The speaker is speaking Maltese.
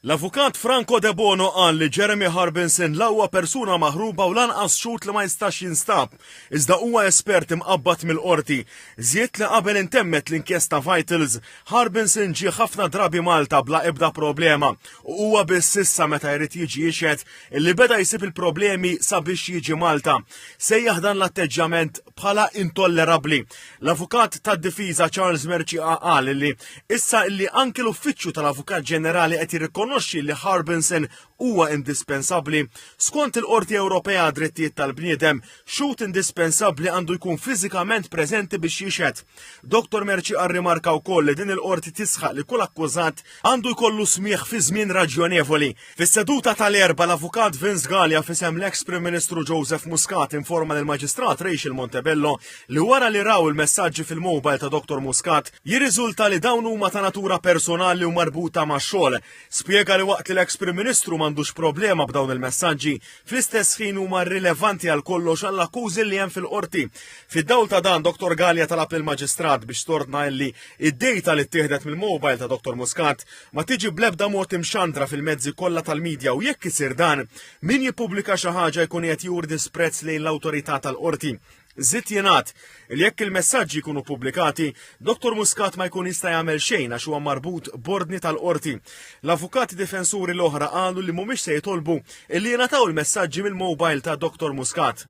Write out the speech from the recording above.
L-Avukat Franco Debono qal li Jeremy Harbinson la huwa persuna maħruba u lanqas xhud li ma jistax jinstab, iżda huwa espert imqabbad mill-Qorti. Żied li qabel intemmet l-inkjesta Vitals, Harbinson ġie ħafna drabi Malta bla ebda problema u huwa biss issa meta jrid jiġi jixhed illi beda jsib il-problemi sabiex jiġi Malta. Sejjaħ dan l-atteġġjament bħala intollerabbli. L-avukat tad-difiża Charles Mercieca qal li issa illi anki l-uffiċċju tal-Avukat Ġenerali qed jirrikonoxxi li Harbinson huwa indispensabbli, skont il-Qorti Ewropea għad-Drittijiet tal-Bniedem, xhud indispensabbli għandu jkun fiżikament preżenti biex jixhed. Dottor Mercieca rrimarka wkoll li din il-qorti tisħaq li kull akkużat għandu jkollu smigħ fi żmien raġjonevoli. Fis-seduta tal-Erbgħa l-Avukat Vince Galea f'isem l-eks Prim Ministru Joseph Muscat informa lill-Maġistrat Rachel Montebello li wara li raw il-messaġġi fil-mobile ta' Dottor Muscat jirriżulta li dawn huma ta' natura personali u marbuta max-xogħol. Spjega li waqt li l-eks Prim Ministru m'għandux problema b'dawn il-messaġġi, fl-istess ħin huma rrilevanti għal kollox għall-akkużi li hemm fil-qorti. Fid-dawl ta' dan, Dottor Galea talab lill-Maġistrat biex tordna illi id-data li ttieħdet mill-mobile ta' Dottor Muscat ma tiġi bl-ebda mod imxandra fil-mezzi kollha tal-midja u jekk isir dan, min jippubblika xi ħaġa jkun qed juri disprezz lejn l-awtorità tal-qorti. Żied jingħad li jekk il-messaġġi jkunu pubblikati, Dottor Muscat ma jkun jista' jagħmel xejn għax huwa marbut b'ordni tal-qorti. L-avukati difensuri l-oħra qalu li mhumiex se jitolbu illi jingħataw il-messaġġi mill-mobile ta' Dottor Muscat.